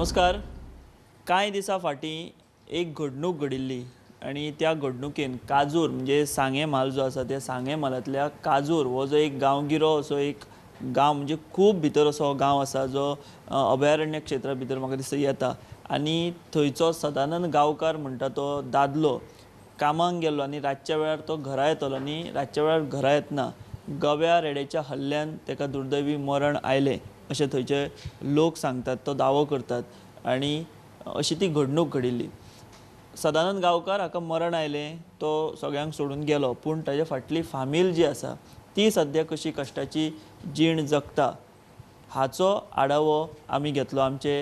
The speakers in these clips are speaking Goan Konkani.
नमस्कार. कांय दिसां फाटीं एक घडणूक घडिल्ली आनी त्या घडणुकेन काजूर म्हणजे सांगें म्हाल जो आसा त्या सांगें म्हालांतल्या काजूर हो जो एक गांवगिरो असो एक गांव म्हणजे खूब भितर असो गांव आसा जो अभयारण्य क्षेत्रा भितर म्हाका दिसता येता आनी थंयचो सदानंद गांवकार म्हणटा तो दादलो कामाक गेल्लो आनी रातच्या वेळार तो घरा येतलो आनी रातच्या वेळार घरा येतना गव्या रेड्याच्या हल्ल्यान ताका दुर्दैवी मरण आयलें अशें थंयचे लोक सांगतात, तो दावो करतात आनी अशी ती घडणूक घडिल्ली. सदानंद गांवकार हाका मरण आयलें, तो सगळ्यांक सोडून गेलो, पूण ताजे फाटली फामील जी आसा ती सद्या कशी कश्टाची जीण जगता हाचो आढावो आमी घेतलो. आमचे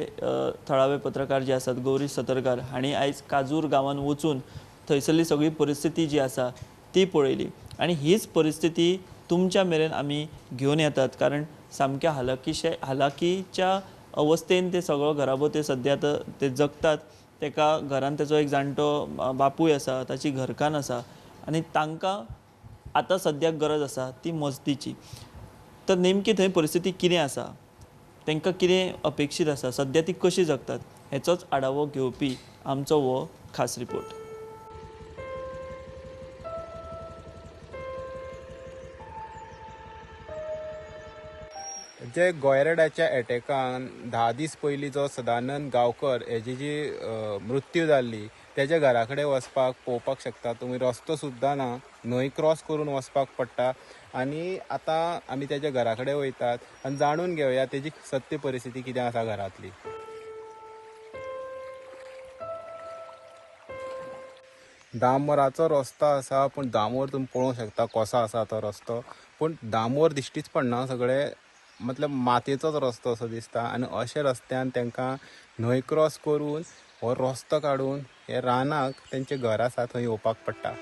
थळावे पत्रकार जे आसात गौरी सतरकार हांणी आयज काजूर गांवांत वचून थंयसरली सगळी परिस्थिती जी आसा ती पळयली आनी हीच परिस्थिती तुमच्या मेरेन आमी घेवन येतात, कारण सामक्या हालाकीच्या अवस्थेन ते सगळो घराबो ते सद्या ते जगतात. तेका घरान तेचो एक जाणटो बापूय आसा, ताची घरकान्न आसा आनी तांकां आतां सद्याक गरज आसा ती मजतीची. तर नेमकी थंय परिस्थिती कितें आसा, तांकां कितें अपेक्षीत आसा, सद्या ती कशी जगतात हेचोच आढावो घेवपी आमचो हो खास रिपोर्ट. जे गोयरेड्याच्या एटॅकान 10 दीस पयलीं जो सदानंद गांवकर हेजी जी मृत्यू जाल्ली तेज्या घरा कडेन वचपाक पळोवपाक शकता तुमी, रस्तो सुद्दां ना, न्हंय क्रॉस करून वचपाक पडटा. आनी आतां आमी तेज्या घरा कडेन वयतात आनी जाणून घेवया तेजी सत्य परिस्थिती कितें आसा घरांतली. डांबराचो रस्तो आसा, पूण डांबर तुमी पळोवंक शकता कसो आसा तो रस्तो, पूण डांबर दिश्टीच पडना, सगळे मतलब मातयेचोच रस्तो असो दिसता. आनी अशे रस्त्यान तांकां न्हंय क्रॉस करून हो रस्तो काडून हे रानाक तेंचें घर आसा थंय येवपाक पडटा.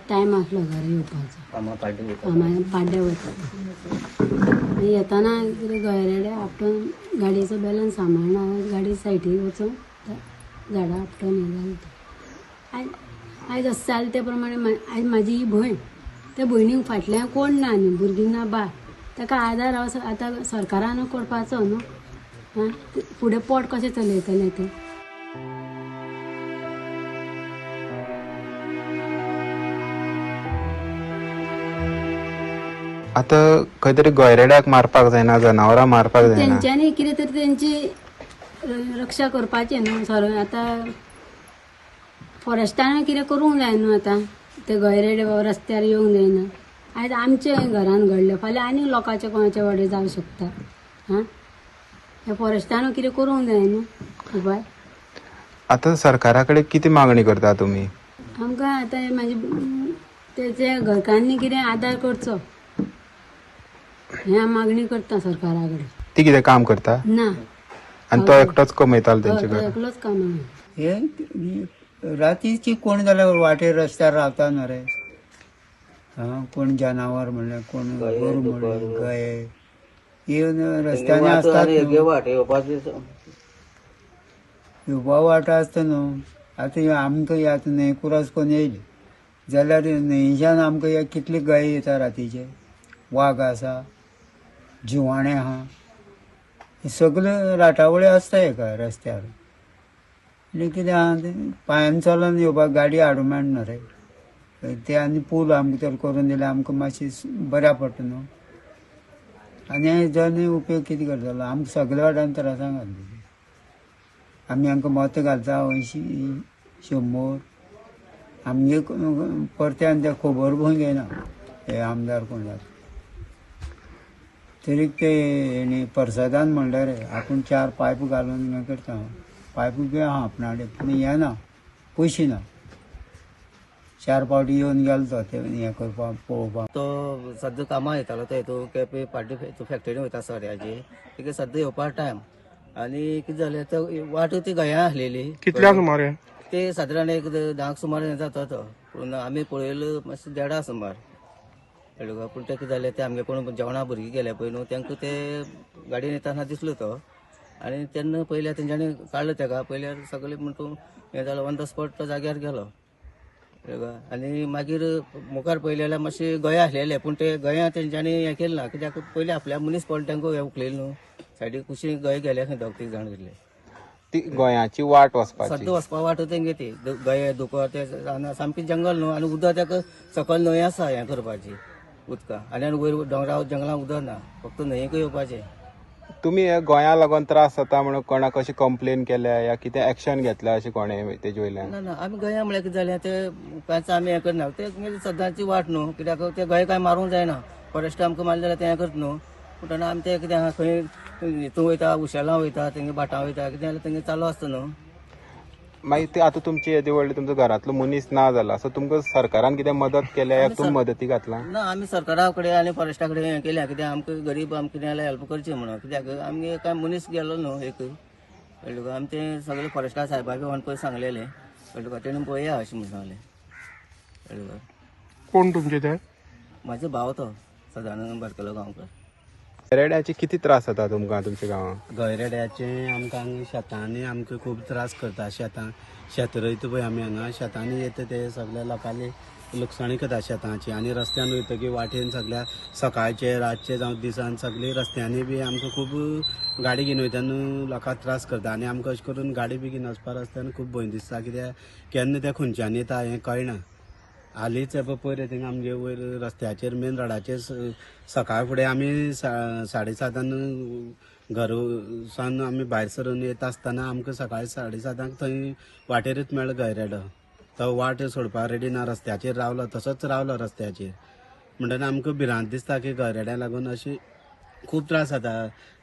टायम आसलो घरा येवपाचो, पाड्ड्या वयता येताना कितें गोयरेडे आपटून गाडयेचो बॅलन्स सांबाळना, गाडी सायडीक वचून झाडां आपटून हें जालें. आयज आयज अशें जालें ते प्रमाणे आयज म्हाजी ही भयण, त्या भयणीक फाटल्यान कोण ना न्ही, भुरगीं ना बा, ताका आदार आतां सरकारान करपाचो न्हू. आं, फुडें पोट कशें चलयतलें तें. आतां खंय तरी गोयरेड्याक मारपाक जायना, जनावरां मारपाक जायना, तेंच्यांनी कितें तरी तेंची रक्षा करपाची न्हू. सर आतां फॉरेस्टान कितें करूंक जाय न्हू, आतां ते गोयरेडे रस्त्यार येवंक जायना. आयज आमचे घरान घडलें, फाल्यां आनी लोकांचे कोणाचे वाडे जावं शकता. आं, हे फॉरेस्टान कितें करूंक जाय न्हू उपाय. आतां सरकारा कडेन कितें मागणी करता तुमी? आमकां आतां म्हाजे तेचे घरकान्नी कितें आदार करचो हें मागणी करता सरकारा कडेन. ती कितें काम करता ना, आनी तो एकटोच कमयतालो तेंचे घरा, एकलोच काम. हे रातीची कोण जाल्यार वाटेर रस्त्यार रावता न्हू रे, कोण जनावर म्हणलें, कोण गोरू म्हणलें, गाये येवन रस्त्यानी आसतात, येवपा वाट आसता न्हू. आतां आमकां आतां न्हंय क्रॉस करून येयली जाल्यार न्हंयच्यान आमकां कितले गाये येता रातीचे, वाग आसा, जिवाणें आहा, सगळे राटावळी आसता एका रस्त्यार. आनी कितें आहा तें पांयान चलोन येवपाक गाडी हाडूंक मेळना रे ते, आनी पूल आमकां तर करून दिल्यार आमकां मातशी बऱ्या पडटा न्हू. आनी हेजो आनी उपयोग कितें करतलो, आमकां सगल्या वाटान त्रासां घालता. आमी हांकां मत घालता 80 100, आमगे परत्यान ते खबर पळोवन घेयना हे आमदार कोण जाता. तरी ते हेणी परसादान म्हणलें रे आपूण 4 पायप घालून हें करता, पायप बी आहा आपणाले पूण हें ना, पयशे ना. 4 फावटी येवन गेलो तो ते हें करपाक पळोवपाक. तो सद्दां कामां येतालो तो हितून केपें पाड्डें फॅक्टरी वयता सोऱ्याची, तेगे सद्दां येवपा टायम. आनी कितें जालें तो वाट ती गया आसलेली. कितल्या सुमार ते सादारण एक 10 सुमार हें जाता तो, पूण आमी पळयलो मातशें 1.5 सुमार कळ्ळें गो. पूण तें कितें जालें ते आमगे कोण जेवणा भुरगीं गेले पळय न्हू तांकां ते गाडयेन येताना दिसलो तो, आनी तेन्ना पयल्या तेंच्यांनी काडलो तेका, पयल्यार सगळें म्हण तूं हें जालो ऑन the spot तो जाग्यार गेलो. आनी मागीर मुखार पळयलें जाल्यार मातशे गया आसलेले, पूण ते गया तेंच्यांनी हें केलें ना, कित्याक पयलीं आपल्या मनीस पडले तांकां हें उखलेलें न्हू सायडीक कुशीन गये गेले खंय 2-3 जाण गेल्ले. ती गोंयाची वाट वचपाची सद्दां वचपा वाट तेंगे ती गये दुकर ते रानां सामकें जंगल न्हू, आनी उदक ताका सकयल न्हंय आसा हें करपाची उदकां, आनी वयर दोंगरा जंगलां उदक ना, फक्त न्हंयेक येवपाचें. तुमी हे गोंया लागून त्रास जाता म्हणून कोणाक अशी कंप्लेन केल्या या कितें एक्शन घेतल्या अशें कोणें तेजे वयल्यान? ना ना, आमी गया म्हळ्यार कितें जालें ते कांयच आमी हें करना, ते सद्दांची वाट न्हू, कित्याक ते गये कांय मारूंक जायना, फॉरेस्ट आमकां मारले जाल्यार तें हें करता न्हू. पूण तेन्ना आमी ते कितें आहा खंय हितून वयता, उशेलां वयता, तेंगे भाटां वयता, कितें जाल्यार तेंगे चालू आसता न्हू. मागीर ते आतां तुमची येदी व्हडली तुमचो घरांतलो मनीस ना जाला, सो तुमकां सरकारान कितें मदत केल्या या तुमी मदती घातला? ना, आमी सरकारा कडेन आनी फॉरेस्टा कडेन हें केल्या, कित्याक आमकां गरीब आमकां कितें जाल्यार हेल्प करची म्हणून, कित्याक आमगे कांय मनीस गेलो न्हू एक, कळ्ळें तुका. आमी तें सगळें फॉरेस्टा सायबा बी पळय सांगलेलें, कळ्ळें तुका, तेणें पळया अशें म्हणून सांगलें, कळ्ळें तुका. कोण तुमचे ते? म्हाजो भाव तो सदानंद बारकेलो गांवकर. रेड्याचे कितें त्रास जाता तुमकां तुमच्या गांवांत? गैरेड्याचे आमकां हांगा शेतांनी आमकां खूब त्रास करता. शेत रोयता पळय आमी हांगा, शेतांनी येता ते सगल्या लोकांनी लुकसाणी करता शेतांची, आनी रस्त्यान वयतकीर वाटेन सगल्या सकाळचे रातचे जावं दिसान सगळे रस्त्यांनी बी आमकां खूब गाडी घेवन वयता न्हू, लोकांक त्रास करता. आनी आमकां अशें करून गाडी बी घेवन वचपा रस्त्यान खूब भंय दिसता, कित्याक केन्ना ते खंयच्यान येता हें कळना. हालींच हे पळय पयर थिंगा आमगे वयर रस्त्याचेर मेन रोडाचेर सकाळ फुडें आमी 7:30 घर सावन आमी भायर सरून येता आसतना आमकां सकाळी 7:30 थंय वाटेरूच मेळ्ळो गैरेडो. तो वाट सोडपाक रेडी ना, रस्त्याचेर रावलो, तसोच रावलो रस्त्याचेर. म्हणटना आमकां भिरांत दिसता की गैरेड्या लागून अशी खूब त्रास जाता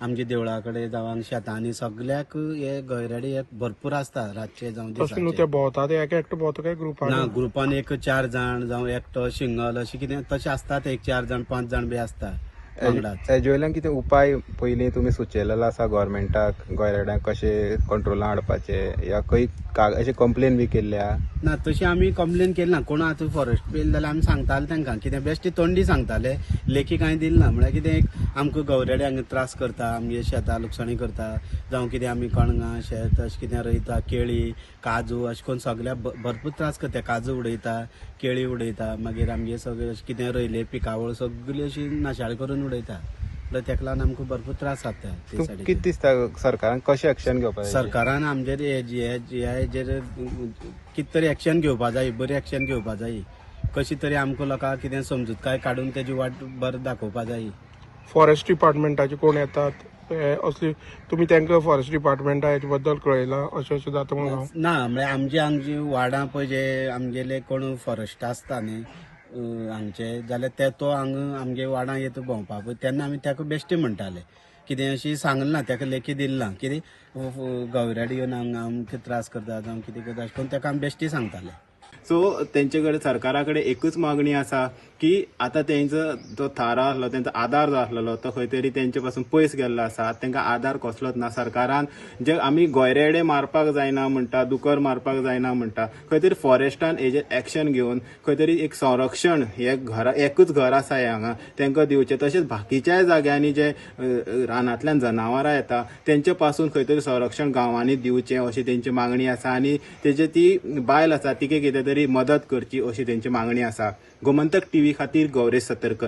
आमच्या देवळा कडेन जावं शेतांनी सगल्याक हे गैरेडे हे भरपूर आसता रातचे जावं तशें न्हू, दिसाचे. ते भोंवता ते एक एकटो भोंवता काय ग्रुपान? ना, ग्रुपान एक 4 जाण जावं एकटो सिंगल अशें कितें तशें आसता, ते एक 4 जाण 5 जाण बी आसता वांगडाच. हेजे वयल्यान कितें उपाय पयलीं तुमी सुचयलेलो आसा गोवोरमेंटाक गोंयरेड्यांक कशें कंट्रोलान हाडपाचें या खंय अशें कंप्लेन बी केल्ल्या? ना, तशी आमी कंप्लेन केली ना. कोण आतां फॉरेस्ट येयले जाल्यार आमी सांगताले तांकां कितें, बेश्टे तोंडी सांगताले, लेखी कांय दिलें ना. म्हळ्यार कितें एक आमकां गवरेडे हांगा त्रास करता, आमगे शेतां लुकसाणी करता, जावं कितें आमी कणगां शेत अशें कितें रोयता, केळी काजू अशें करून सगळ्या भरपूर त्रास करता. काजू उडयता, केळी उडयता, मागीर आमगे सगळें अशें कितें रोयलें पिकावळ सगळी अशी नाशाळ करून उडयता. म्हणल्यार तेका लागून आमकां भरपूर त्रास जाता ते तुमकां सायडीन. कितें दिसता सरकारान कशें एक्शन घेवपाक जाय? सरकारान आमचेर हेजेर कितें तरी एक्शन घेवपा जाय, बरी एक्शन घेवपा जाय, कशी तरी आमकां लोकांक कितें समजुतकाय काडून तेजी वाट बरें दाखोवपा जाय. फॉरेस्ट डिपार्टमेंटाचे कोण येतात असली तुमी तांकां फॉरेस्ट डिपार्टमेंटा हेचे बद्दल कळयलां अशें अशें जाता म्हणून? ना, म्हळ्यार आमचे हांगची वाडां पळय जे आमगेले कोण फॉरेस्ट आसता न्ही हांगचे, जाल्यार ते तो हांगा आमगे वाडां येता भोंवपाक पळय, तेन्ना आमी ताका बेश्टे म्हणटाले, कितें अशी सांगलें ना, ताका लेखी दिलें ना, कितें गवरेडे येवन हांगा आमकां त्रास करता जावं कितें करता अशें करून ताका आमी बेश्टे सांगताले. सो तेंचे कडेन सरकारा कडेन एकूच मागणी आसा की आतां तेंचो जो थारो आसलो, तेंचो आदार जो आसलेलो तो खंय तरी तेंचे पासून पयस गेल्लो आसा. तेंकां आदार कसलोच ना. सरकारान जे आमी गोयरेडे मारपाक जायना म्हणटा, दुकर मारपाक जायना म्हणटा, खंय तरी फॉरेस्टान हेजेर एक्शन घेवन खंय तरी एक संरक्षण हे घरा एकूच घर आसा हे हांगा तेंकां दिवचें. तशेंच बाकीच्याय जाग्यांनी जे रानांतल्यान जनावरां येता तेंचे पासून खंय तरी संरक्षण गांवांनी दिवचें अशी तेंची मागणी आसा. आनी तेजे ती बायल आसा तिका कितें तरी मदत करची अशी तेंची मागणी आसा. गोमंतक टीव्ही खातीर गौरेश सतरकर.